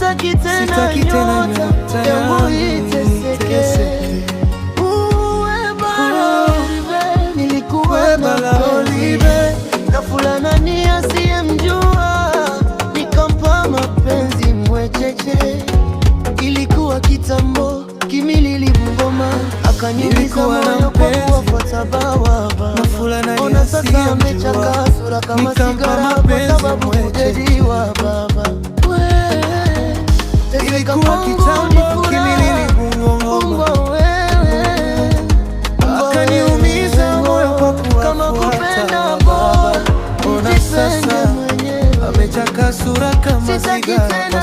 Sitaki tena Sitaki tena nyota nyota yangu yangu iteseke. iteseke. Uwe bala Olive, nilikuwa We na bala mpenzi Olive. na fulana ni asiyemjua, nikampa mapenzi mwecheche. Ilikuwa kitambo, kimilili ngoma, akaniumiza Nilikuwa na moyo kwa mpenzi kuwafuata bawa baba. na fulana Ona sasa asiyemjua, amechaka sura kama nikampa sigara kwa mapenzi sababu mwecheche. kujediwa baba. We, teseka Ilikuwa kwangu ni kitambo, furaha. kimilili bungoma. Mbwa wewe, mbwa Akaniumiza wewe, moyo kwa kama kuwafuata kupenda baba. bora Ona nijipende sasa mwenyewe. amechaka sura kama Sitaki sigara. tena.